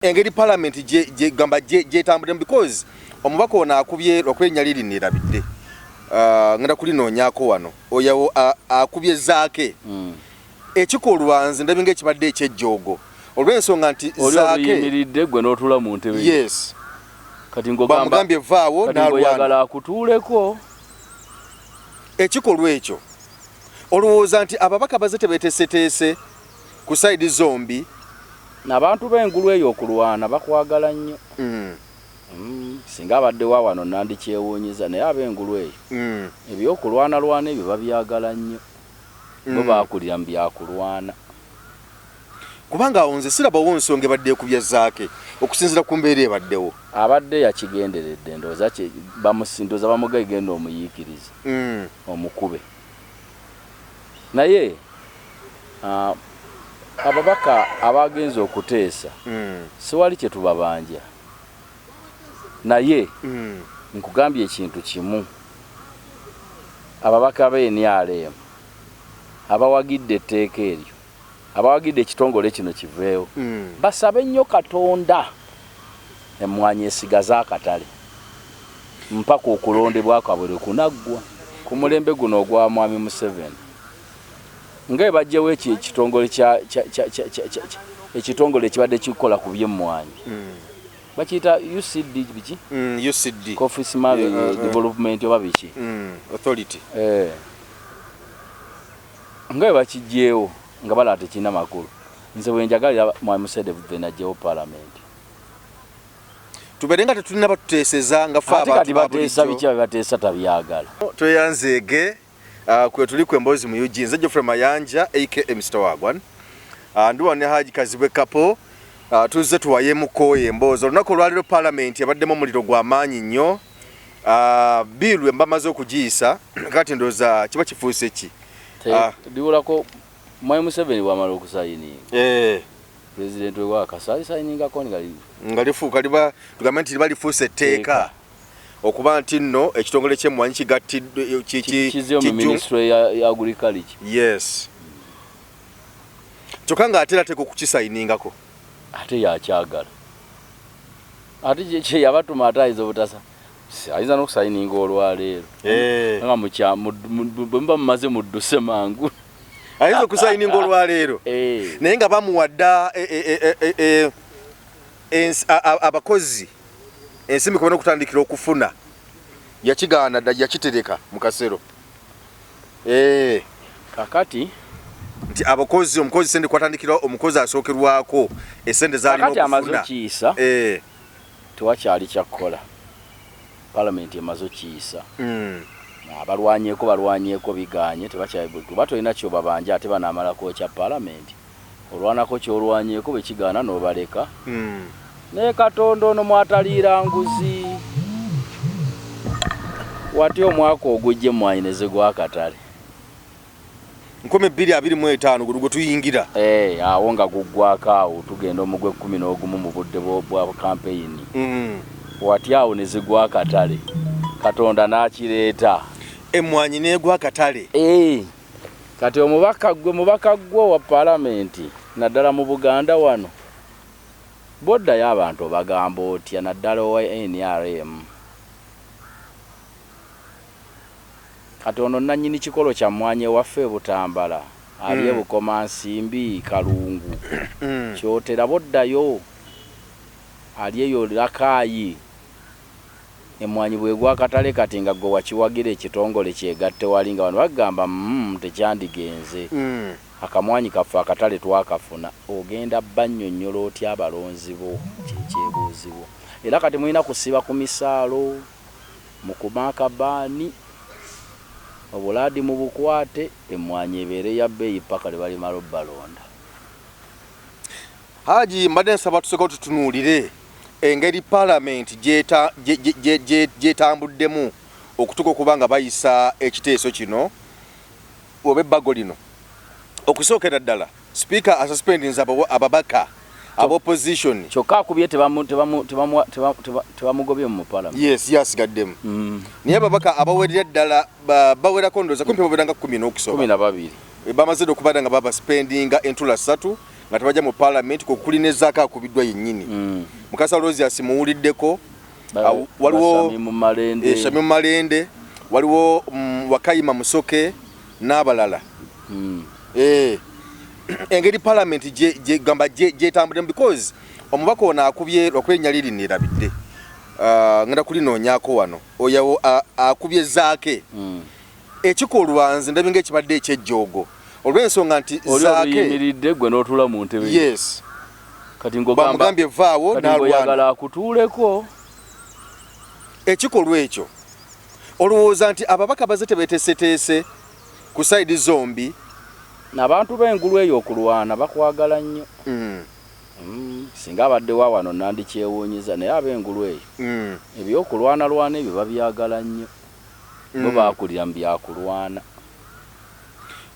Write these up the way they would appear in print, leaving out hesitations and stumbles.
Engeri parliament gamba gyetambuddemu, because omubaka ono akubye lwakuba erinnya liri neerabidde, ngenda kulinoonyaako wano, oyo akubye Zaake. Ekikolwa nze ndabye ngaekibadde ekyejjoogo olw'ensonga nti Zaake oluyimiridde gwe n'otuula mu ntebe. Yes. Kati bamugambye vaawo. N'alwana akutuuleko. Ekikolwa ekyo, olowooza nti ababaka baze tebeeteeseteese ku side zombi? Abantu b'engulu eyo okulwana bakwagala nnyo. Singa abadde wa wano nandikyewuunyiza, naye ab'engulu eyo ebyokulwanalwana ebyo babyagala nnyo. Bo bakulira mu byakulwana. Kubanga awo nze sirabawo nsonga ebadde ekubya Zaake okusinziira ku mbeera ebaddewo. Abadde yakigenderedde, ndowooza ndowooza bamugaye genda omuyiikirize, omukube. Naye ababaka abagenze okuteesa, siwali kyetubabanja, naye nkugambye ekintu kimu: ababaka ba NRM abawagidde etteeka eryo, abawagidde ekitongole kino kiveewo, basabe nnyo Katonda emmwanyi esigaze akatale mpaka okulondebwa kwabwe lwe kunaggwa ku mulembe guno ogwa Mwami Museveni, nga bwe bajjewo ekyo ekitongole ekitongole ekibadde kikola ku byemmwanyi. Bakiyita UCD biki? UCD. Coffee Smart Development oba biki? Authority. Nga bwe bakijjeewo nga balaba tekirina makulu, nze bwe njagalira Mwami Museveni ajjewo palamenti. Tubeere nga tetulina batuteeseza nga fe. Ate kati bateesa biki? Abebateesa tabyagala. Tweyanzeege kwe tuli ku Emboozi mu UG. Nze Geoffrey Mayanja aka Mr Wagwan. Ndi wano ne Haji Kazibwe Kapo. Tuzze tuwayemuko emboozi. Olunaku olwaleero palamenti ebaddemu omuliro gwa maanyi nnyo. Bill embamaze okugiyisa, kati ndowooza kiba kifuuse ki? Liwulako Mwami Museveni bwamala okusayininga, pulezidenti wewakasa alisayiningako nga nga lifuuka, liba tugambe nti liba lifuuse etteeka okuba nti nno ekitongole ky'emmwanyi kigattiddwe. Kizeewo mu ministry ya agriculture. Yes, kyokka ng'ate era teeka okukisayiningako. Ate yakyagala, ate kye yabatuma, ate ayinza obutasa, ayinza n'okusayininga olwaleero. Nga bwe muba mumaze mudduse mangu. Ayinza okusayininga olwaleero, naye nga bamuwadda abakozi ensimbi kubona okutandikira okufuna, yakigaana dda, yakitereka mu kasero. Kakati nti abakozi, omukozi sente kwatandikira, omukozi asookerwako esente zalina. Kakati amaze okufuna okiyisa, tewakyali kyakkola. Palamenti emaze okiyisa. Abalwanyeko balwanyeko, biganye, tebakyali kuba tolina kyobabanja. Ate banaamala kwokya palamenti. Olwanako kyolwanyeko, bwe kigaana n'obaleka. Naye Katonda ono mwataliira nguzi watya omwaka ogujja emmwanyi ne zigwa akatale? 2025 guno gwe tuyingira. Eh, awo nga guggwako, awo tugenda omugwe 11 mu budde bwa kampeyini. Watya awo ne zigwa akatale, Katonda n'akireeta? Emmwanyi n'egwa akatale. Eh, kati omubaka gwe, mubaka gwe wa palamenti, naddala mu Buganda wano, bw'oddayo abantu obagamba otya, naddala owa NRM? Kati ono nannyini kikolo kya mmwanyi ewaffe e Butambala, ali e Bukomansimbi, Kalungu, Kyotera, boddayo ali eyo Lakaayi, emmwanyi bwegwa akatale kati nga gwe wakiwagira ekitongole kyegatte wali, nga bano bagamba, tekyandigenze, akamwanyi kaffe akatale twakafuna," ogenda bannyonnyola otya abalonzi bo? Kyekyebuuzibwa. Era kati mulina kusiba ku misaalo, mukume akabaani, obulaadi mu bukwate, emmwanyi ebeere ya bbeeyi paka lwe balimala obbalonda. Haji, mbadde nsaba tusooke tutunuulire engeri palamenti gyetambuddemu okutuuka okuba nga bayisa ekiteeso kino oba ebbago lino. Okusookera ddala, sipiika asuspendinze ababaka aba opposition. Kyokka akubye tebamugobye mu palamenti. Yes, yasigaddemu. Naye ababaka abawerera ddala bawerako, ndowooza kumpi baweranga 10 n'okusoba. 12. Bamaze dda okubeera nga babasuspendinga entula ssatu. nga tebajja mu parliament, kwe kuli ne Zaake akubiddwa yennyini. Mukasa Aloysius muwuliddeko. Waliwo Shamim Malende. Shamim Malende, waliwo Wakayima Musoke n'abalala. Engeri parliament gamba gyetambuddemu, because omubaka ono akubye lwakuba erinnya liri neerabidde. Ngenda kulinoonyaako wano, oyo akubye Zaake. Ekikolwa nze ndabye nga ekibadde ekyejjoogo olw'ensonga nti oli Zaake oluyimiridde gwe n'otuula mu ntebe ye. Yes. Kati ng'ogamba bamugambye vaawo, kati n'alwana. Ng'oyagala akutuuleko. Ekikolwa ekyo olowooza nti ababaka baze tebeeteeseteese ku side zombi? Abantu b'engulu eyo okulwana bakwagala nnyo. Singa abadde wa wano nandikyewuunyiza, naye ab'engulu eyo ebyokulwanalwana ebyo babyagala nnyo. Bo baakulira mu byakulwana.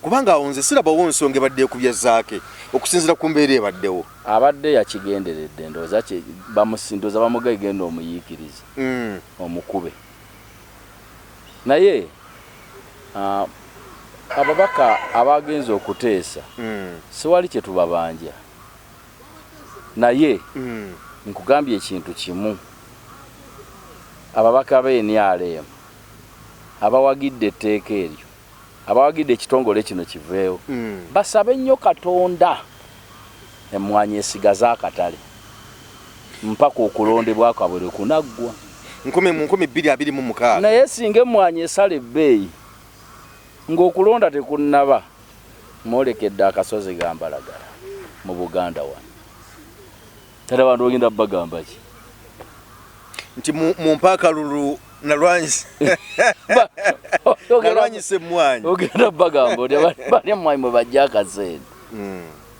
Kubanga awo nze sirabawo nsonga ebadde ekubya Zaake okusinziira ku mbeera ebaddewo. Abadde yakigenderedde, ndowooza ndowooza bamugaye genda omuyiikirize omukube. Naye ababaka abagenze okuteesa, siwali kye tubabanja, naye nkugambye ekintu kimu: ababaka b'NRM abawagidde etteeka eryo, abawagidde ekitongole kino kiveewo, basabe nnyo Katonda emmwanyi esigaze akatale mpaka okulondebwa kwabwe lwe kunaggwa. Nkumi mu 2026. Naye singa emmwanyi esala ebbeeyi ng'okulonda tekunnaba, mwolekedde akasozi gambalagala mu Buganda wano. Kati abantu bagenda bagamba ki? Nti mumpe akalulu nalwanyisa emmwanyi. Ogenda bagamba oti bali emmwanyi mwe bajja akasente.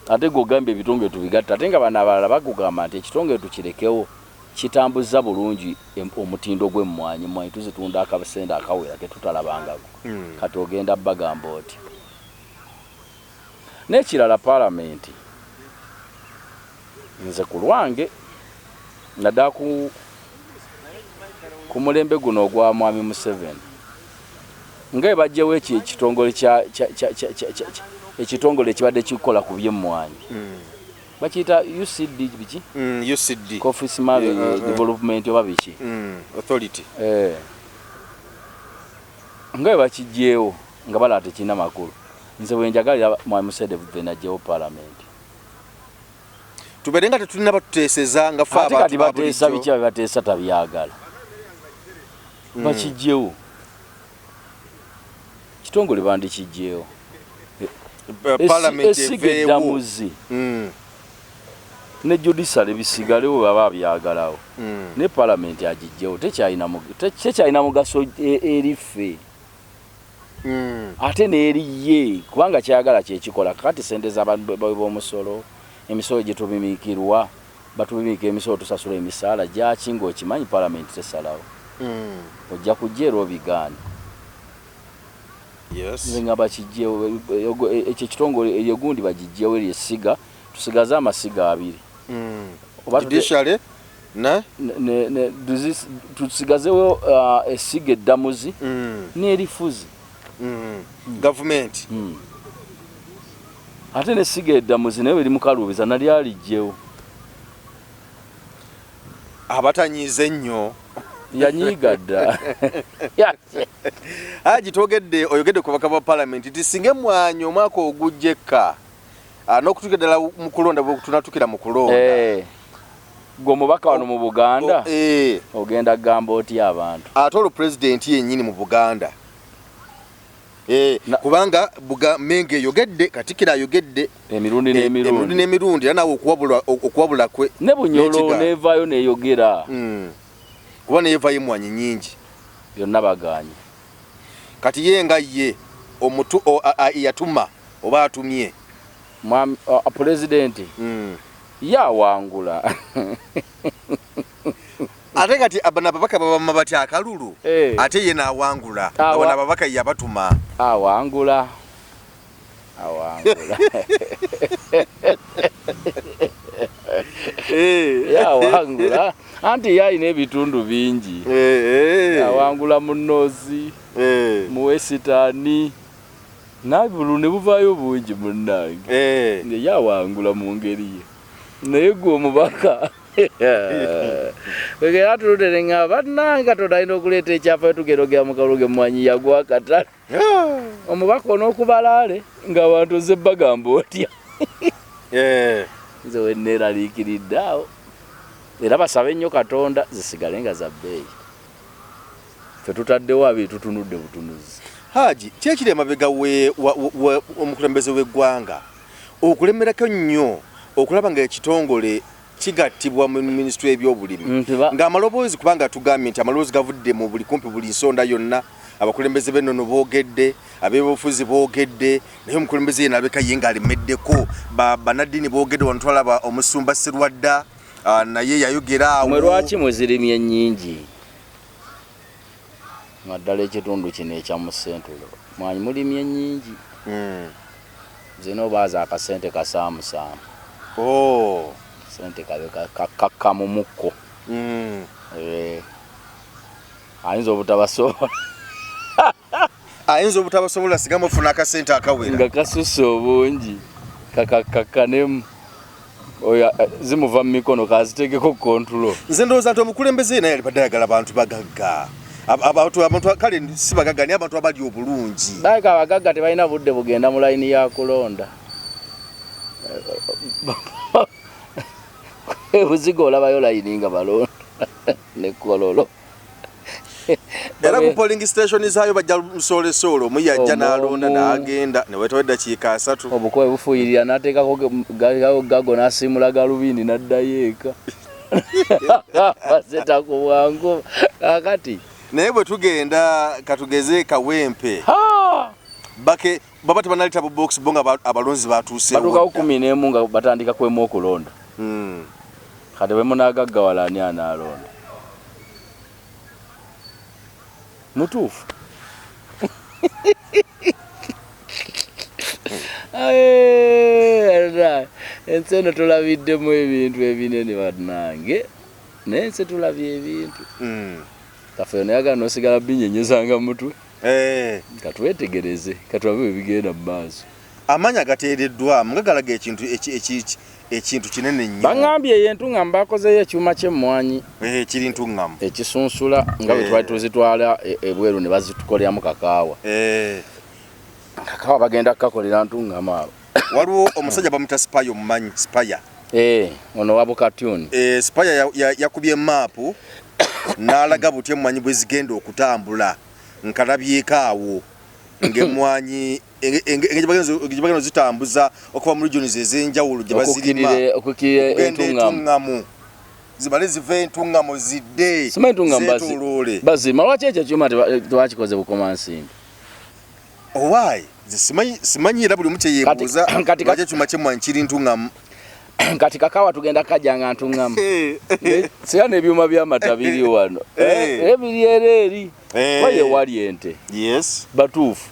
Ate gwe ogambye ebitongole tubigatta, ate nga bano abalala bakugamba nti ekitongole tukirekewo, kitambuza bulungi omutindo gw'emmwanyi, emmwanyi tuzitunda akasente akawera ketutalabangako. Kati ogenda bagamba oti? N'ekirala, paalamenti, nze ku lwange, naddala ku mulembe guno ogwa Mwami Museveni, nga ebajjewo ekyo ekitongole ekitongole ekibadde kikola ku byemmwanyi, bakiyita UCD biki? UCD. Coffee Smart Development oba biki? Authority. Nga bwe bakijjeewo nga balaba tekirina makulu, nze bwe njagalira Mwami Museveni ajjewo paalamenti. Tubeere nga tetulina batuteeseza nga fe ate kati abantu ba bateesa bulijjo. Biki abebateesa tabyagala. Bakijjewo kitongole, bandikijjeewo. Parliament Essiga eveewo. eddamuzi ne judiciary bisigalewo baba byagalawo. Ne palamenti agijjewo, tekyalina mugaso eri ffe. Ate n'eri ye, kubanga kyayagala kyekikola. Kakati sente z'abantu b'omusolo, emisolo gye tubimikirwa, batubimika emisolo, tusasula emisaala gyaki ng'okimanyi palamenti tesalawo? Ojja kujja era obigaane. Nze nga bakijjewo ekyo ekitongole, eryo gundi bagijjewo, eryo essiga, tusigaze amasiga abiri. Oba Judiciary ne tusigazewo essiga eddamuzi n'erifuzi. Gavumenti. Ate nessiga eddamuzi naye beri mukaluubiza nali alijjewo. Abatanyiize ennyo. Yanyiiga dda. Haji, twogedde, oyogedde ku bubaka bwa palamenti nti singa emmwanyi omwaka ogujja ekka, n'okutuukira ddala mu kulonda, bwe tunatukira mu kulonda. Gwe omubaka wano mu Buganda, ogenda kugamba otya abantu? Ate olwo pulezidenti yennyini mu Buganda. Kubanga Mengo eyogedde, Katikiro ayogedde emirundi emirundi n'emirundi n'emirundi, era naawe okuwabula kwe ne Bunyolo n'ekigambo. Nevaayo neyogera. Kuba neyevayo emmwanyi nyingi. Byonna baganye. Kati ye nga ye omutu yatuma oba atumye? Mwami pulezidenti yawangula. Ate kati bano ababaka babama batya akalulu? Ate ye n'awangula. Bano ababaka yabatuma. Awangula, awangula. Yawangula anti ye alina ebitundu bingi. Awangula mu North, mu Western. Nabulu ne buvaayo bungi munnange. Eh. Ye yawangula mu ngeri ye. Naye gwe omubaka. Era tuludde nga bannange Katonda alina okuleeta ekyafaayo tugenda ogera mu kalulu g'emmwanyi yagwa akatale. Ah. Omubaka on'okubalaale ng'abantu ozze bagamba otya. Eh. Nze we neeraliikiridde awo. Era basabe nnyo Katonda zisigale nga za bbeeyi. Ffe tutaddewo abiri tutunudde butunuzi. Haji, ki ekiri emabega omukulembeze w'eggwanga okulemerako ennyo okulaba nga ekitongole kigattibwa mu minisitule y'ebyobulimi ng'amaloboozi, kubanga tugambye nti amaloboozi gavudde mu buli kumpi buli nsonda yonna, abakulembeze b'ennono boogedde, ab'ebyobufuzi boogedde, naye omukulembeze yena alabika ye ng'alemeddeko, bannaddiini boogedde, wano twalaba omusumba Sserwadda naye yayogera awo. Mwe lwaki muzirimye nnyingi naddala ekitundu kino ekya mu Ssentulo mwanyi mulimye nnyingi zino baaza akasente kasaamusaamu. Oh. Sente kabe kakkamumukko. Ayinza obutabasobola. Ayinza obutabasobola singa mufuna akasente akawera. Nga kasusse obungi kakakakkanemu. Oyo zimuva mu mikono kazitegeko control. Nze ndowooza nti omukulembeze yena yalibadde ayagala bantu bagagga. Abantu kale si bagagga naye abantu abali obulungi. Balabika abagagga tebalina budde bugenda mu layini ya kulonda. Buziga olabayo layini nga balonda ne Kololo. Era ku polling station zaayo bajja musolesoolo, omu yajja n'alonda n'agenda ne wayitawo eddakiika 3. Obukowe bufuuyirira n'ateekako gago n'asiimula galubindi n'addayo eka. Baseta ku bwangu kaakati. Naye bwe tugenda katugeze Kawempe. Bake baba tebanaleeta bu box bo nga abalonzi batuuseewo. Batuukawo 11 nga batandika kwemu okulonda. Kati bwe munaagaggawala ani anaalonda? Mutuufu. Ensi eno tulabiddemu ebintu ebinene bannange, naye ensi tulabye ebintu. Kaffe ono yagala n'osigala binyenyezanga mutwe. Katwetegereze, katulabe bwe bigenda mu maaso. Amaanyi agateereddwamu nga galaga ekintu ekintu kinene nnyo. Baŋŋambye eyo entuŋŋamu bakozeeyo ekyuma ky'emmwanyi. Kiri ntuŋŋamu. Ekisunsula nga bwe twali tuzitwala ebweru ne bazitukoleramu kakaawa. Kakaawa bagenda kukakolera ntuŋŋamu abo. Waliwo omusajja bamuyita Spaya, omumanyi Spaya? Ono wa Bukatuni. Spaya yakubye maapu n'alaga butya emmwanyi bwe zigenda okutambula. Nkalabyeko awo ng'emmwanyi engeri gye bagenda ozitambuza okuva mu regions ez'enjawulo gye bazirima okukirira okugenda entuŋŋamu, zibale ziva entuŋŋamu zidde Simanyi entuŋŋamu zeetooloole. Bazirima lwaki ekyo ekyuma tebakikoze Bukomansimbi? Owaayi, nze simanyi era buli omu kye yeebuuza lwaki ekyuma ky'emmwanyi kiri ntuŋŋamu. Kati kakaawa tugenda kajja nga ntuŋŋamu. Sira n'ebyuma by'amata biri wano. Biri era eri. Waye wali ente. Yes. Batuufu.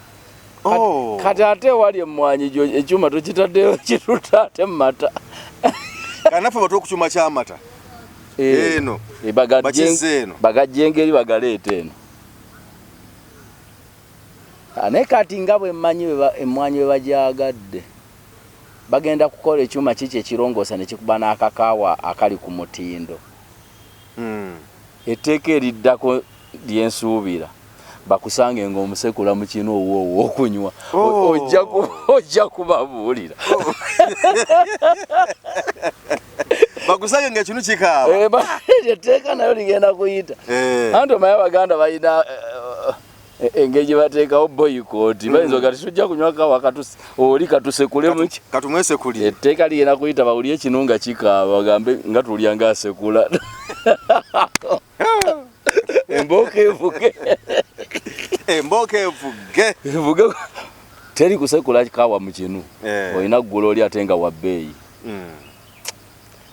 Kati ate wali emmwanyi gyo ekyuma tokitaddeyo kituta ate mu mata. Kanaffe batuwe ku kyuma ky'amata. Eno. Bakizze eno. Bagajje engeri bagaleeta eno. Naye kati nga bwe mmanyi emmwanyi bwe bagyagadde, bagenda kukola ekyuma kiki ekirongoosa ne kikuba n'akakaawa akali ku mutindo. Etteeka eriddako lye nsuubira bakusange ng'omusekula mu kinu owoowo okunywa. Ojja kubabuulira. Bakusange ng'ekinu kikaaba. Etteeka nayo ligenda kuyita. Anti omanyi Abaganda balina engeri gye bateekawo boyikooti. Bayinza okugamba tujja kunywa kawa oli katusekule mu ki? Katumwesekulire. Etteeka ligenda kuyita bawulire kinu nga kikaaba bagambe nga tulya ng'asekula. Embooko evuge. Embooko evuge. Evuge. Teri kusekula kawa mu kinu. Olina kugula oli ate nga wa bbeeyi.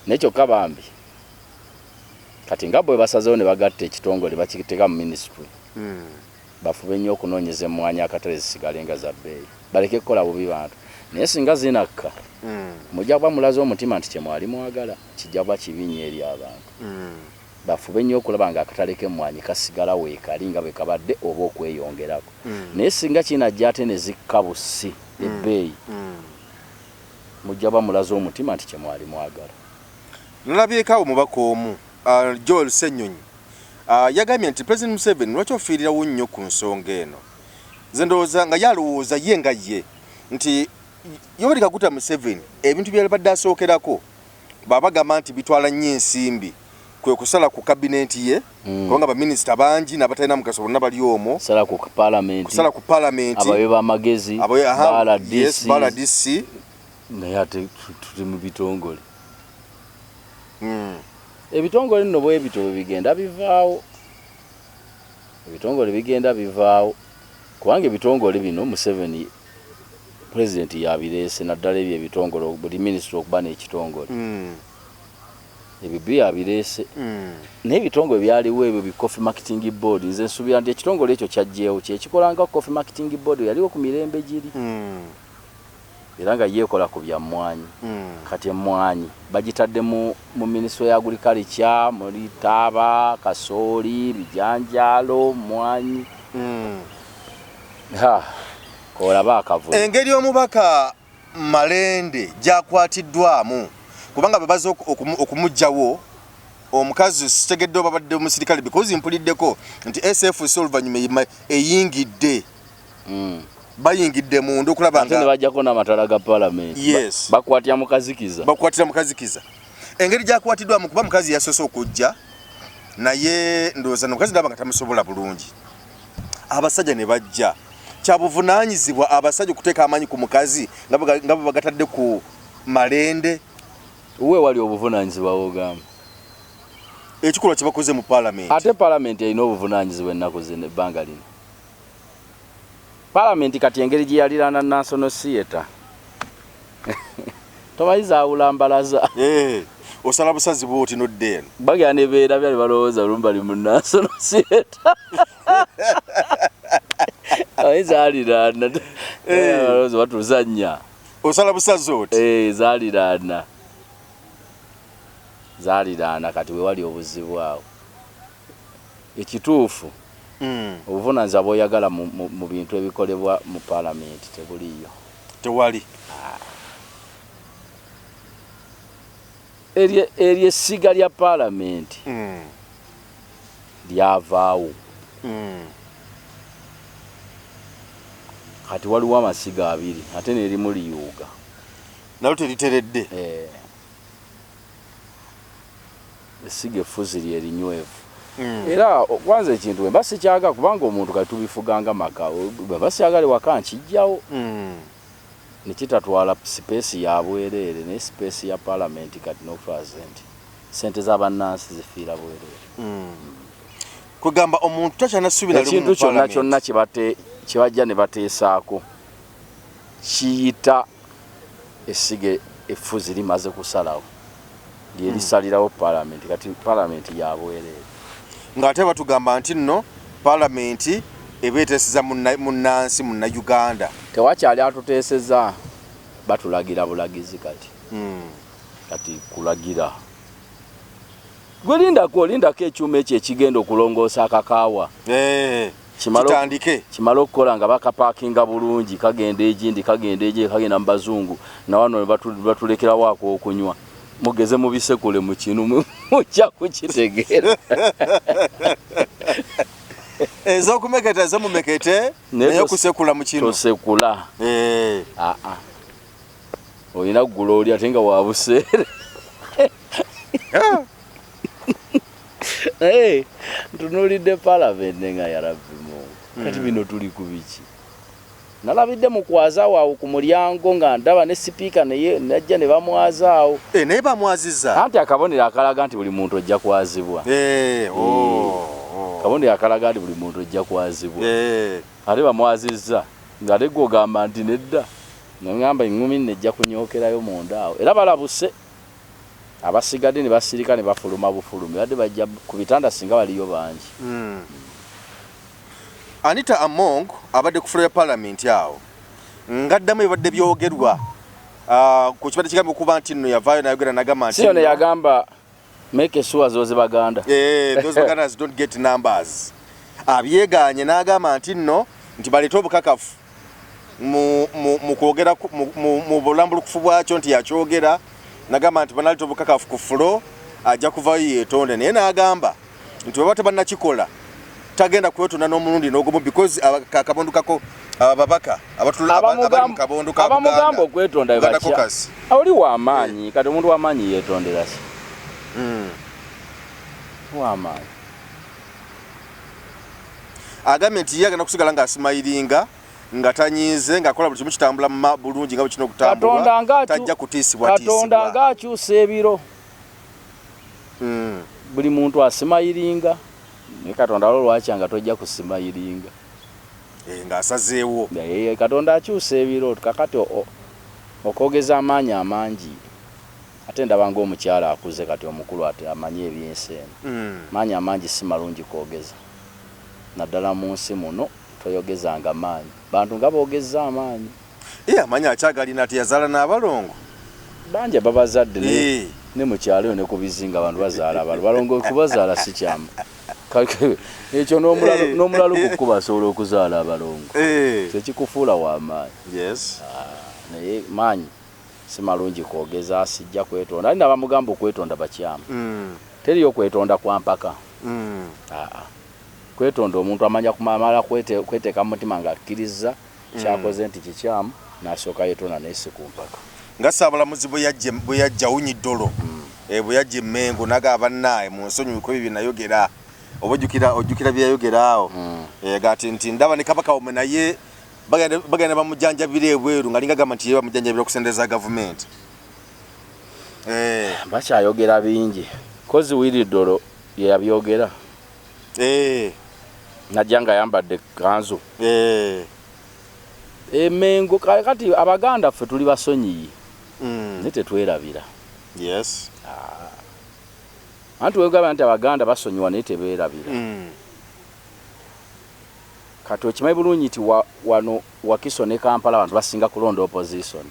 Naye kyokka bambi kati nga bwe basazeewo ne bagatta ekitongole bakiteeka mu minisitule. Bafube nnyo okunoonyeza emmwanyi akatale zisigale nga za bbeeyi. Baleke kukola bubi bantu. Naye singa zinakka, mujja kuba mulaze omutima nti kye mwali mwagala kijja kuba kibi nnyo eri abantu. Bafube nnyo okulaba nga akatale k'emmwanyi kasigala weekali nga bwe kabadde oba okweyongerako. Naye singa kinajja ate ne zikka bussi ebbeeyi, mujja ba mulaze omutima nti kye mwali mwagala. Nalabyeko awo omubaka omu Joel Ssenyonyi yagambye nti President Museveni lwaki ofiirirawo nnyo ku nsonga eno? Nze ndowooza nga ye alowooza ye nga ye nti Yoweri Kaguta Museveni ebintu by'abadde asookerako baba bagamba nti bitwala nnyo ensimbi kwe kusala ku kabinenti ye kubanga baminisita bangi n'abatalina mugaso bonna bali omwo, kusala ku palamenti, kusala ku palamenti, abawe b'amagezi, ba RDC, ba RDC. Naye ate tuli mu bitongole. Ebitongole nno bwe bityo bwe bigenda bivaawo. Ebitongole bigenda bivaawo kubanga ebitongole bino Museveni pulezidenti yabireese, naddala ebyo ebitongole, buli minisitule okuba n'ekitongole. Ebyo byo yabireese. Naye ebitongole byaliwo ebyo bi Coffee Marketing Board, nze nsuubira nti ekitongole ekyo kyaggyeewo kye kikola nga Coffee Marketing Board yaliwo ku mirembe giri. Era nga yo ekola ku bya mmwanyi. Kati emmwanyi bagitadde mu mu minisitule ya agriculture, muli taaba, kasooli, bijanjaalo, mmwanyi. Ha, k'olaba akavuyo. Engeri omubaka Malende gy'akwatiddwamu kubanga bwe bazze okumuggyawo omukazi sitegedde oba abadde omusirikale because mpuliddeko nti SFC oluvannyuma eyingidde. Bayingidde munda okulaba nga ate ne bajjako n'amataala ga palamenti. Yes. Bakwatira mu kazikiza. Bakwatira mu kazikiza. Engeri gy'akwatiddwamu kuba mukazi yasoose okujja naye ndowooza omukazi ndaba nga tamusobola bulungi. Abasajja ne bajja. Kya buvunaanyizibwa abasajja okuteeka amaanyi ku mukazi nga bwe bagatadde ku Malende. We wali obuvunaanyizibwa w'ogamba. Ekikolwa kye bakoze mu palamenti. Ate palamenti erina obuvunaanyizibwa ennaku zino ebbanga lino. Palamenti kati engeri gye yaliraana National Theatre tomanyi zaawula mbalaza. Eh, osala busazi bw'oti n'odda eno. Bagenda ne beerabya ne balowooza lumu bali mu National Theatre. Omanyi zaaliraana. Eh. Balowooza batuzannya. Osala busazi oti. Eh, zaaliraana. Zaaliraana kati we wali obuzibu awo. Ekituufu obuvunaanyizibwa bw'oyagala mu bintu ebikolebwa mu palamenti tebuliiyo. Tewali. Eryo essiga lya palamenti lyavaawo. Kati waliwo amasiga abiri ate n'erimu liyuuga. Nalyo teriteredde. Essiga effuzi lye linywevu. Era kwanza ekintu bwe mba sikyagala, kubanga omuntu kati tubifuga nga maka, bwe mba sikyagala ewaka nkiggyawo ne kitatwala sipeesi ya bwereere, naye sipeesi ya palamenti kati n'okutwala ssente, ssente za bannansi zifiira bwereere. Kwegamba omuntu takyalina ssuubi na limu mu Ekintu kyonna palamenti. Kyonna kye bajja ne bateesaako kiyita essiga effuzi limaze kusalawo lye lisalirawo palamenti. Kati palamenti ya bwereere. Ng'ate batugamba nti nno palamenti eba eteeseza munnansi Munnayuganda. Tewakyali atuteeseza, batulagira bulagizi kati. Kati kulagira. Gwe lindako, lindako ekyuma ekyo ekigenda okulongoosa akakaawa. Eh, kitandike. Kimale okukola nga bakapaakinga bulungi, kagenda egindi, kagenda egindi, kagenda mu bazungu, na wano batulekerawo ak'okunywa. Mugeze mubisekule mu kinu, mujja kukitegeera. Ez'okumeketa zo mumekete, naye okusekula mu kinu. Tosekula. Eh. Aa. Olina kugula oli ate nga wa buseere. Hey, ntunuulidde palamenti nga ya Rabbi Mungu. Kati bino tuli ku biki? Nalabidde mu kwaza awo ku mulyango nga ndaba ne sipiika naye najja ne bamwaza awo. Eh, naye bamwazizza. Anti akabonero akalaga nti buli muntu ojja kwazibwa. Eh, oh, oh. Akabonero akalaga nti buli muntu ojja kwazibwa. Eh. Ate bamwazizza ng'ate gwe ogamba nti nedda. Ngamba eŋŋumi nno ejja kunyookerayo munda awo. Era balabuse. Abasigadde ne basirika ne bafuluma bufulumi. Badde bajja ku bitanda singa baliyo bangi. Anita Among abadde ku floor ya parliament awo ng'addamu ebibadde byogerwa ku kibadde kigambibwa okuba nti nno yavaayo n'ayogera n'agamba nti Si ono yagamba Make sure those Baganda. Those Bagandas don't get numbers. Abyeganye n'agamba nti nno nti baleete obukakafu mu kwogera mu bulambulukufu bwakyo nti yakyogera, nagamba nti banaleeta obukakafu ku floor, ajja kuvayo yeetonde. Naye n'agamba nti bweba tebannakikola tagenda kwetonda n'omulundi n'ogumu, because akabondo kako ababaka abali mu kabondo ka abamugamba okwetonda Buganda Caucus. Oli w'amaanyi, kati omuntu w'amaanyi yeetondera ki? W'amaanyi. Agambye nti ye agenda kusigala ng'asimayiringa, nga tanyiize, ng'akola buli kimu kitambula bulungi nga bwe kirina okutambulwa, tajja kutiisibwa Katonda tiisibwa. ng'akyusa ebiro. Buli muntu asimayiringa, naye Katonda lwo lwaki nga tojja kusimayiringa? Ng'asazeewo. Naye Katonda akyusa ebiro. Kakati okwogeza amaanyi amangi, ate ndaba ng'omukyala akuze kati omukulu, ate amanyi ebyensi eno. Maanyi amangi si malungi kwogeza, naddala mu nsi muno. Toyogezanga maanyi, bantu nga boogeza amaanyi. Ye amanyi akyagalina, ati yazaala n'abalongo. Bangi babazadde ne mukyalo eyo ne ku bizinga abantu bazaala abalo balongo. Kubazaala si kyamu. Ekyo n'omulalu ku kkuba asobola okuzaala abalongo. Tekikufuula w'amaanyi. Naye maanyi si malungi kwogeza. Sijja kwetonda, ali nabamugamba okwetonda bakyamu. Teriyo kwetonda kwa mpaka. Aa, kwetonda omuntu amanya kumamala kweteeka mu mutima ng'akkiriza kyakoze nti kikyamu, n'asooka yetonda, naye si ku mpaka. Nga Ssaabalamuzi bwe yajja Owiny-Dollo, bwe yajja Emmengo naga bannaaye mu nsonyi ku ebyo bye nayogera, oba ojjukira bye yayogera awo? Gati nti ndaba ne Kabaka wamwe naye bagenda bamujanjabira ebweru, nga linga gamba nti ye bamujanjabira okusendeza gavumenti. Bakyayogera bingi kozi Willy Dollo ye yabyogera. Najja nga ayambadde kanzu. Emengo kati Abaganda ffe tuli basonyiyi, naye tetwerabira. Anti wegamba nti Abaganda basonyiwa naye tebeerabira. Kati okimanyi bulungi nti wano Wakiso ne Kampala abantu basinga kulonda opposition.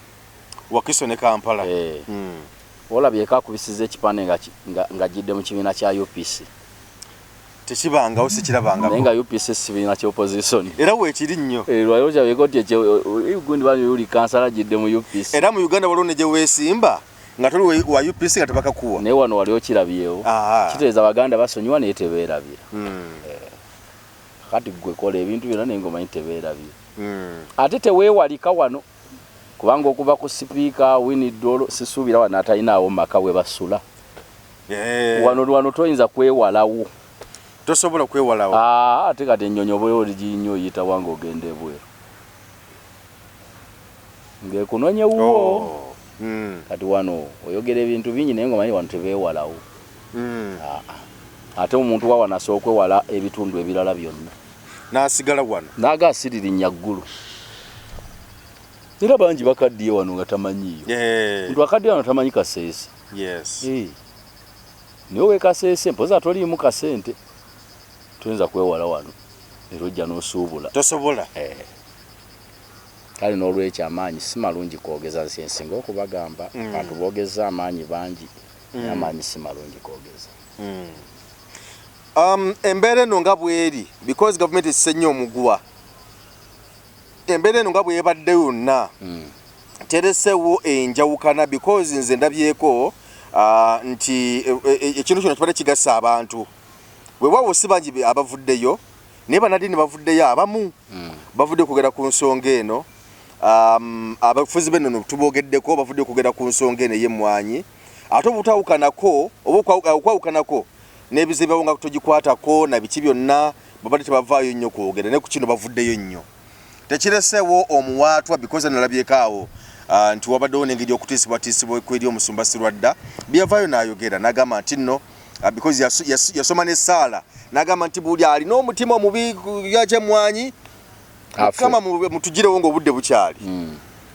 Wakiso ne Kampala. Eh. Olabyeko akubisiza ekipande nga gidde mu kibiina kya UPC? Tekibangawo, sikirabangako. Naye nga UPC si kibiina kya opposition. Era weekiri nnyo. Lwali okyabeko nti ekyo gundi bani uli kansala gidde mu UPC? Era mu Uganda waliwo ne gye weesimba nga toli wa UPC nga tebakakuwa. Naye wano wali okirabyewo? Kitegeeza Abaganda basonyiwa naye tebeerabira. Kati gwe kola ebintu byonna naye ng'omanyi tebeerabira. Ate teweewalika wano, kubanga okuva ku Sipiika Winnie Dollo sisuubira wano atalinaawo maka we basula. Wano toyinza kwewalawo. Tosobola kwewalawo. Aa, ate kati ennyonyi oba oliginnyo oyitawa ng'ogenda ebweru ng'ekunonye wuwo. Oh. Kati wano oyogera ebintu bingi naye ng'omanyi wano tebeewalawo. Aa, ate omuntu wa wano asobola okwewala ebitundu ebirala byonna n'asigala wano. N'aga asiririnnya ggulu, era bangi bakaddiye wano nga tamanyiiyo. Muntu akaddiye wano tamanyi Kaseese. Naye owe Kaseese mpoza toliimu kasente, toyinza kwewala wano, era ojja n'osuubula. Tosobola. Kale n'olwekyo amaanyi si malungi kwogeza. Nsi ensinga okubagamba, bantu boogeza amaanyi bangi, naye amaanyi si malungi kwogeza. Embeera eno nga bweri, because gavumenti esise nnyo omuguwa, embeera eno nga bwebadde yonna, teresewo enjawukana? Because nze ndabyeko nti ekintu kino kibadde kigasa abantu. Weewaawo si bangi abavuddeyo, naye bannaddiini bavuddeyo, abamu bavudde okwogera ku nsonga eno. Abafuzi b'ennono tuboogeddeko, bavudde okwogera ku nsonga eno ey'emmwanyi. Ate obutawukanako oba okwawukanako n'ebizibu nga togikwatako na biki byonna, babadde tebavaayo nnyo kwogera, naye ku kino bavuddeyo nnyo. Tekireseewo omuwaatwa? Because nalabyeko awo nti wabaddewo n'engeri y'okutiisibwatiisibwa kweri omusumba Sirwadda byeyavaayo n'ayogera n'agamba nti nno because yasoma n'essaala n'agamba nti buli alina omutima omubi yakyemmwanyi Afe. Mukama mutugirewo ng'obudde bukyali.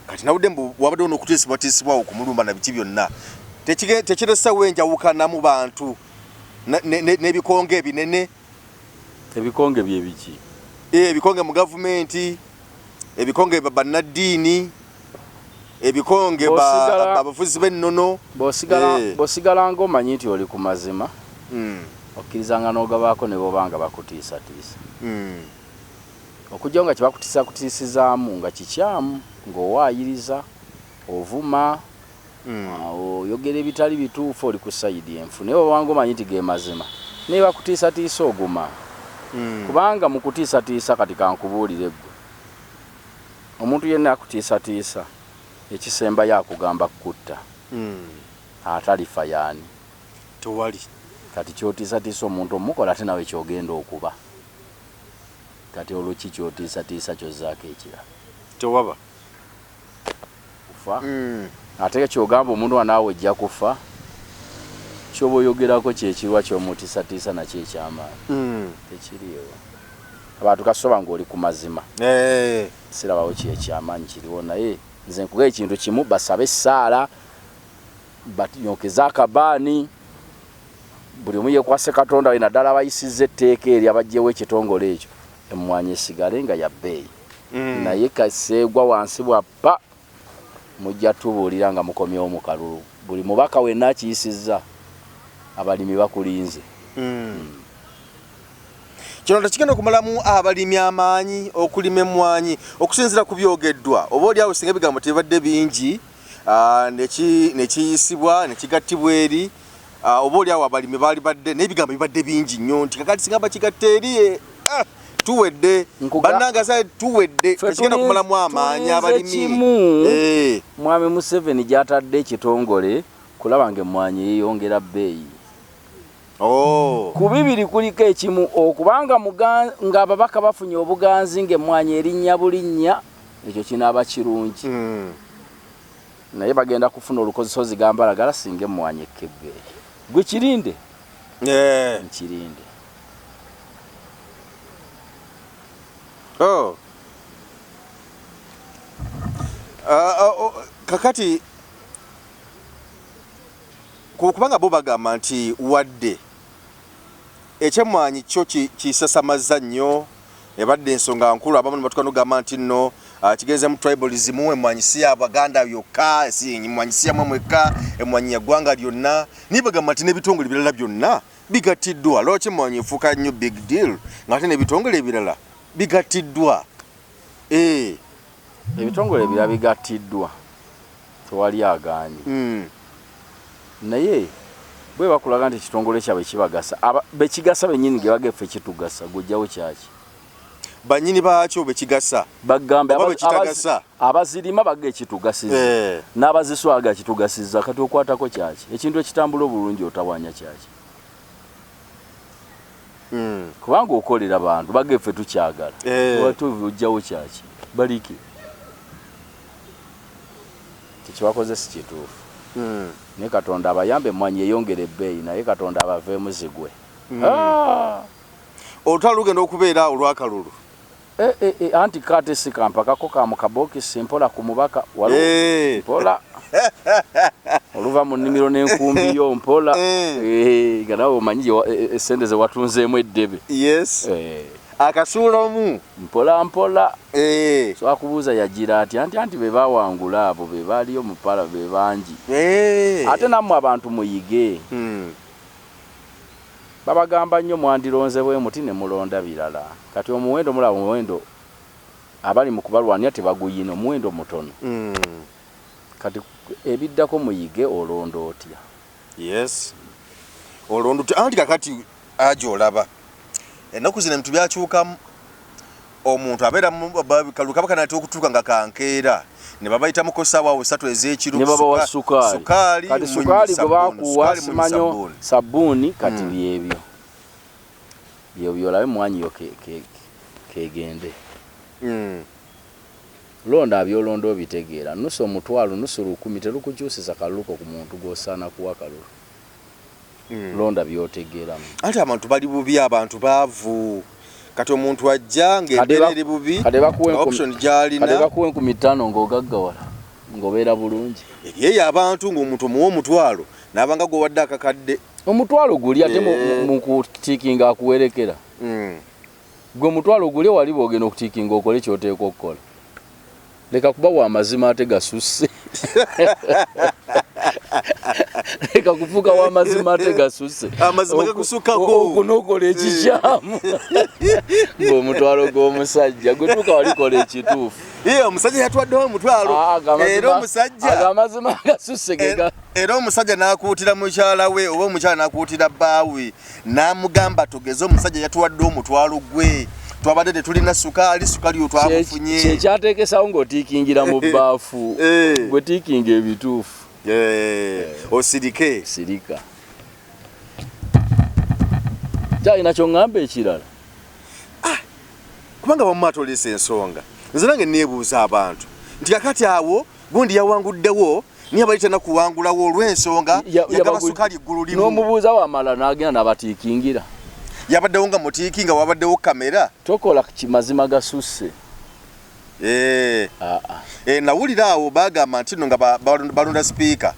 Kati nawudde mbu wabaddewo n'okutiisibwatiisibwawo okumulumba na biki byonna. Tekireseewo enjawukana mu bantu n'ebikonge ebinene? Ebikonge bye biki? Ebikonge mu gavumenti, ebikonge bannaddiini. Ebikonge abavuzi b'ennono. Bw'osigala ng'omanyi nti oli ku mazima, okkirizanga n'ogabaako ne bw'oba nga bakutiisatiisa. Okugyawo nga kye bakutiisakutiisizaamu nga kikyamu, ng'owaayiriza, ovuma, oyogera ebitali bituufu, oli ku sayidi enfu. Naye bw'oba ng'omanyi nti ge mazima, ne bakutiisatiisa oguma. Kubanga mu kutiisatiisa kati kankubuulire ggwe, omuntu yenna akutiisatiisa ekisembayo akugamba kukutta. Atalifa y'ani? Tewali. Kati ky'otiisatiisa omuntu omukola ate nawe ky'ogenda okuba. Kati olwo ki ky'otiisatiisa ky'ozzaako ekirala? Tewaba. Kufa. Ate ky'ogamba omuntu nga naawe ojja kufa, ky'oba oyogerako kye kiruwa ky'omutiisatiisa nakyo eky'amaanyi? Tekiriiwo. Abantu kasita oba ng'oli ku mazima. Sirabawo kyekyamaanyi kiriwo, naye nze nkuga ekintu kimu, basabe essaala, banyokeze akabaani, buli omu yeekwase Katonda we, naddala abayisizza etteeka eryo abaggyewo ekitongole ekyo, emmwanyi esigale nga ya bbeeyi. Naye kaseegwa wansi bwa ppa, mujja tubuulira nga mukomyewo mu kalulu. Buli mubaka wenna akiyisizza, abalimi bakulinze. Kino tekigenda okumalamu abalimi amaanyi okulima emmwanyi okusinziira ku byogeddwa, oba oli awo singa ebigambo tebibadde bingi, nekiyisibwa nekigattibwa eri, oba oli awo abalimi baali badde n'ebigambo bibadde bingi nnyo nti kakati singa bakigatta eri, tuwedde bannange, sa tuwedde, tekigenda kumalamu amaanyi abalimi. Mwami Museveni gy'atadde ekitongole kulaba ng'emmwanyi yeeyongera bbeeyi. Ku bibiri kuliko ekimu, okubanga ng'ababaka bafunye obuganzi ng'emmwanyi erinnya bulinnya, ekyo kinaaba kirungi. Naye bagenda kufuna olukozisozi gambalagala singa emmwanyi ekka ebbeeyi. Gwe kirinde. Nkirinde. Kakati kubanga bo bagamba nti wadde ekyemmwanyi kyo kisasamaza nnyo, ebadde ensonga nkulu, abamu ne batuuka n'okugamba nti nno kigenze mu tribalism, emmwanyi si ya Baganda yokka, emmwanyi si yammwe mwekka, emmwanyi ya ggwanga lyonna. Naye bagamba nti n'ebitongole ebirala byonna bigattiddwa, lwaki emmwanyi efuuka nnyo big deal ng'ate n'ebitongole ebirala bigattiddwa? Ebitongole ebirala bigattiddwa, tewali agaanye. Naye bwe bakulaga nti ekitongole kyabwe kibagasa, bekigasa bennyini ge baga effe kitugasa, gw'ojjawo kyaki? Bannyini baakyo bekigasa. Bagambe oba bekitagasa. Abazirima baga ekitugasiza, n'abaziswa baga kitugasiza, kati okwatako kyaki? Ekintu ekitambula obulungi otawaanya kyaki? Kubanga okolera bantu baga effe tukyagala, ojjawo kyaki? Balike. Kyekibakoze si kituufu. Naye Katonda abayambe emmwanyi yeyongere ebbeeyi, naye Katonda abaveemu zigwe. Olutalo lugenda okubeera olw'akalulu. Anti kaate si kampakako ka mu kabokisi, mpola ku mubaka mpola oluva mu nnimiro n'enkumbi yo mpola, nga nawe omanyi essente ze watunzeemu eddebe. Yes. Akasuulamu. Mpola mpola. So akubuuza yagira atya nti anti be bawangula abo be baaliyo mu pala be bangi. Ate nammwe abantu muyige. Babagamba nnyo mwandironze bwe muti ne mulonda birala. Kati omuwendo mulaba omuwendo abali mu kubalwanira tebaguyina, omuwendo mutono. Kati ebiddako muyige olonda otya. Yes. Olonda otya anti kakati aje olaba ennaku zino ebintu byakyukamu, omuntu abeera kalulu kaba kanatera okutuuka nga kankeera ne babayitamuko ssaawa awo 3 ez'ekiro, ne babawa sukaali, kati sukaali gwe bakuwa simanyo sabbuuni, kati byebyo byebyo olabe mwanyi yo kegende. Londa abyolonda obitegeera, nusu 500 nusu 1000 terukukyusiza kaluluko ku muntu gw'osaana kuwa kalulu. Londa by'otegeeramu. Anti abantu bali bubi, abantu baavu. Kati omuntu ajja ng'embeera eri bubi, option gy'alina. Kati bakuwa 5,000 ng'ogaggawala, ng'obeera bulungi. Eriyo abantu ng'omuntu omuwa 500 n'abanga gw'owadde akakadde. 500 guli ate mu kutiikinga akuwerekera. Gwe 500 guli wali bw'ogenda okutiikinga okole ky'oteekwa okukola. Leka kuba wa mazima ate gasusse. Leka kufuuka wa mazima ate gasusse. Amazima gakusukkako. Okunokola ekikyamu. Ng'omutwalo gw'omusajja gwe tuuka walikola ekituufu. Iye omusajja yatwaddewo omutwalo. Era omusajja ago amazima gasusse ge era omusajja n'akuutira mukyala we oba omukyala n'akuutira bbaawe n'amugamba tugeze omusajja yatuwadde omutwalo gwe twabadde tetulina sukaali, sukaali otwamufunye. Kyekyateekesawo ng'otiikingira mu bbaafu. Gwe tiikinga ebituufu. Osirike. Sirika. Kyalina kyoŋŋamba ekirala. Kubanga wamma atolesa ensonga. Nze nange neebuuza abantu nti kakati awo gundi yawanguddewo niye abali tena kuwangulawo olw'ensonga yagaba sukaali eggulu limu. N'omubuuza wamala n'agenda n'abatiikingira. Yabaddewo nga mutiiki nga wabaddewo kamera. Tokola kimazima gasusse. Nawulira awo bagamba nti nno nga balonda sipiika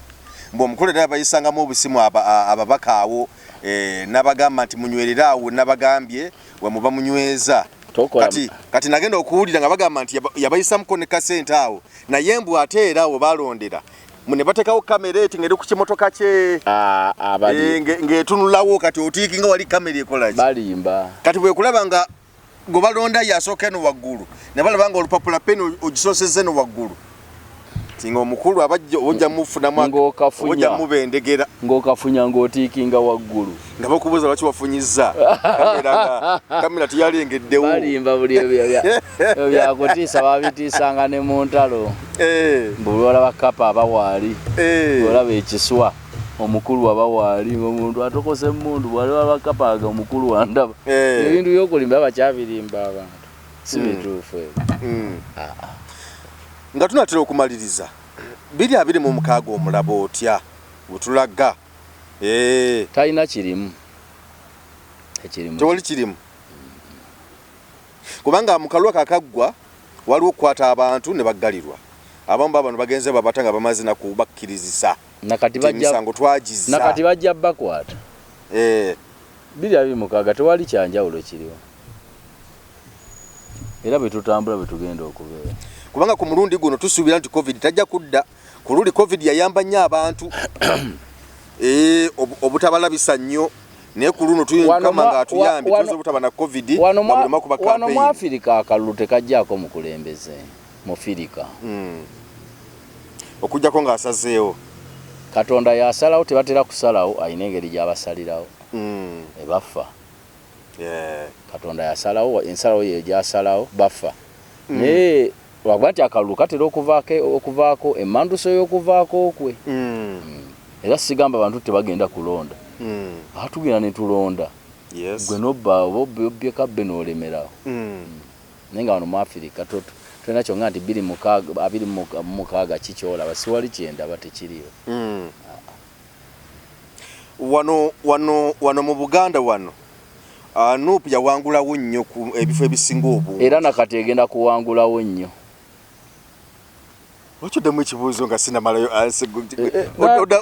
mbu omukulu era yabayisangamu obusimu ababaka awo n'abagamba nti munywerere awo nabagambye we muba munyweza. Kati nagenda okuwulira nga bagamba nti yabayisamuko ne kasente awo naye mbu ate era awo balondera ne bateekawo kamera eti ng'eri ku kimotoka kye. Ng'etunulawo kati otiiki nga wali kamera ekola ki? Balimba. Kati bwe kulaba nga gwe balonda yasooka eno waggulu ne balaba nga olupapula peni ogisoosezza eno waggulu ti ng'omukulu abajja ojja mufunamu ojja mubendegera ng'okafunya ng'otiikinga waggulu nga bakubuuza lwaki wafunyizza kamera teyalengeddewo. Balimba buli ebyo byakutiisa babitiisanga ne mu ntalo. Buli olaba kapa aba waali, olaba ekiswa omukulu aba waali, ng'omuntu atokose emmundu bw'alaba kapa aga omukulu wandaba. Ebintu by'okulimba bakyabirimba abantu si bituufu ebyo. Nga tunatera okumaliriza 2026 omulaba otya wetulaga? Talina kirimu. Tewali kirimu kubanga mu kalwa kakaggwa waliwo okukwata abantu ne baggalirwa. Abamu babano bagenze babata nga bamaze nakubakkirizisa. Emisango twagizza. Nakati bajja bakwata. 2026 tewali kyanjawulo kiriwo. Era bwe tutambula bwe tugenda okubeera. Kubanga ku mulundi guno tusuubira nti COVID tajja kudda. Ku luli COVID yayamba nnyo abantu obutabalabisa nnyo naye ku luno tuyinza nga atuyambye tuyinza obutaba na COVID nga buli makuba campaign. Wano mu Afirika akalulu tekajjaako mukulembeze mu Firika. Okujjako ng'asazeewo. Katonda yasalawo, tebatera kusalawo, alina engeri gy'abasalirawo. Ebafa. Katonda yasalawo, ensalawo ye gy'asalawo, bafa. Naye lwakuba nti akalulu katera okuvaako emmanduso y'okuvaako kwe. Era sigamba bantu tebagenda kulonda. Tugenda ne tulonda. Gwe n'obba oba obbye kabbe n'olemerawo. Naye nga wano mu Afirika tulina kyonna nti 2026 kikyolaba siwali kyendaba tekiriyo. Wano mu Buganda wano NUP yawangulawo nnyo ku ebifo ebisinga obungi. Era nakati egenda kuwangulawo nnyo. Lwaki oddamu ekibuuzo nga sinamalayo ansa?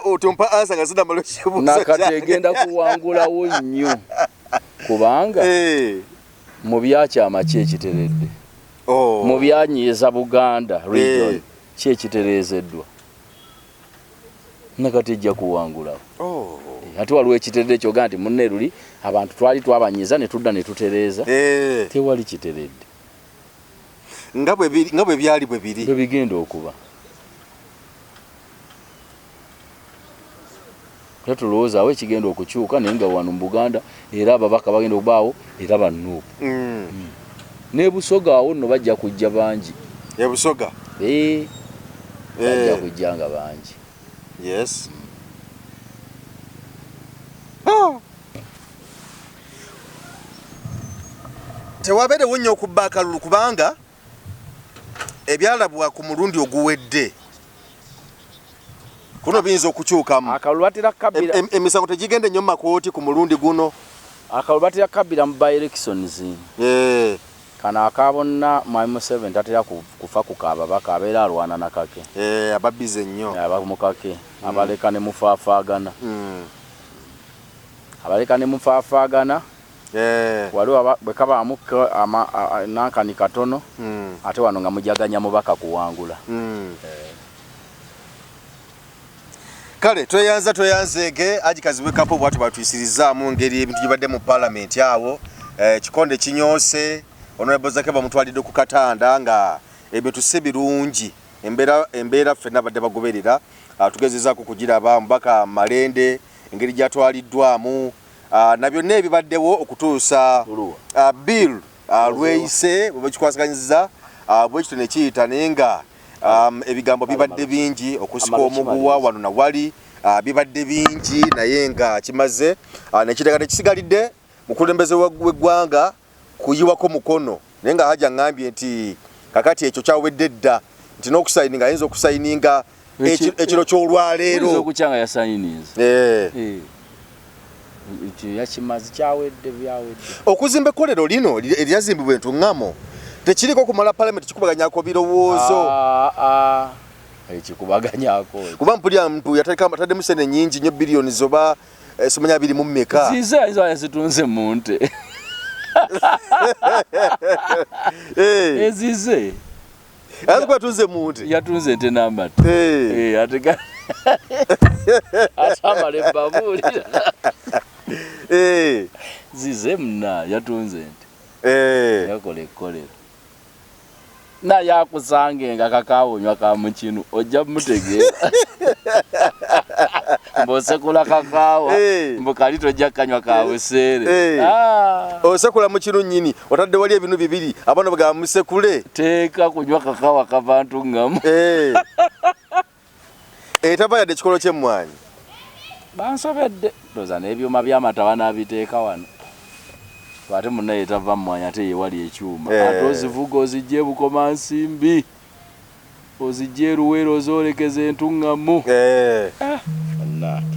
Otompa ansa nga sinamalayo ekibuuzo. Nakati egenda kuwangulawo nnyo kubanga mu byakyama ki ekiteredde. Mu byanyiiza Buganda region ki ekitereezeddwa. Nakati ejja kuwangulawo. Ate waliwo ekiteredde kyogamba nti munne luli abantu twali twabanyiiza ne tudda ne tutereeza. Tewali kiteredde. Nga bwe byali bwe biri. Bwe bigenda okuba. Era tulowooza awo ekigenda okukyuka naye nga wano mu Buganda era ababaka bagenda okubaawo era ba NUP. Ne Busoga awo nno bajja kujja bangi. E Busoga? Bajja kujja nga bangi. Yes. Tewabeerewo nnyo okubba akalulu kubanga ebyalabwa ku mulundi oguwedde kuno biyinza okukyukamu. Akalulu batera kukabbira. Emisango tegigenda nnyo mu makooti ku mulundi guno. Akalulu batera kukabbira mu by elections. Kano aka bonna Mwami Museveni tatera kufa ku kababaka, abeera alwana na kake. Ababize nnyo. Aba mu kake, abaleka ne mufaafaagana. Abaleka ne mufaafaagana. Waliwo bwe kabaamu nankani katono ate wano nga mujaganya mubaka kuwangula. Kale tweyanza tweyanzeege Haji Kazibwe Kapo bwatu batuyisirizaamu ngeri ebintu gibadde mu palamenti awo. Ekikonde kinyoose, Honorable Zaake bamutwalidde ku katanda nga ebintu si birungi. Embeera ffenna badde bagoberera, tugezezaako kugiraba omubaka Malende engeri gyatwaliddwamu na byonna ebibaddewo okutuusa bill lweyise bwe bakikwasaganyiza bwe kityo ne kiyita, naye nga ebigambo bibadde bingi, okusika omuguwa wano na wali bibadde bingi, naye nga kimaze nekireka tekisigalidde mukulembeze w'eggwanga kuyiwako mukono, naye nga Haji aŋŋambye nti kakati ekyo kyawedde dda, nti n'okusayininga ayinza okusayininga ekiro ky'olwaleero. Okukyanga yasayininze yakimaze, kyawedde, byawedde. Okuzimba ekkolero lino eryazimbibwa entuŋŋamo tekiriko kumala palamenti kikubaganyako birowoozo? Ekikubaganyako Kuba mpulira mpu yataddemu sente nyingi nnyo, biliyoni zoba simanya abiri mu mmeka. Zize ayinza yazitunze mu nte. Ezize. Ayinza kuba yatunze mu nte. Yatunze ente n'amata. Ate amala ebbabuulira zize muna yatunze ente, yakola ekkolero naye akusange nga kakawonywa ka mukinu ojja mutegeera mbw'osekula kakaawa mbu kali tojja kanywa ka buseere. Osekula mukinu nnyini otadde wali ebinu bibiri, abaana bagamba musekule. Teeka kunywa kakaawa kavantu ngamu. Etava yadde ekikolo ky'emmwanyi. Bansobedde, ndowooza n'ebyuma by'amata banaabiteeka wano, ate munnaye etava mmwanyi ate yewali ekyuma. Ate ozivuga ozijja eBukomansimbi, ozijja eRuweero, ozoolekeza entuŋŋamu. Bannange,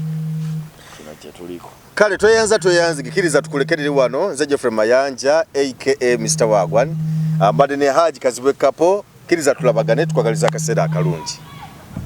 kino kye tuliko. Kale tweyanza tweyanzige, kkiriza tukulekerere wano. Nze Geoffrey Mayanja aka Mr Wagwan, mbadde ne Haji Kazibwe Kapo. Kkiriza tulabagane, tukwagaliza akaseera akalungi.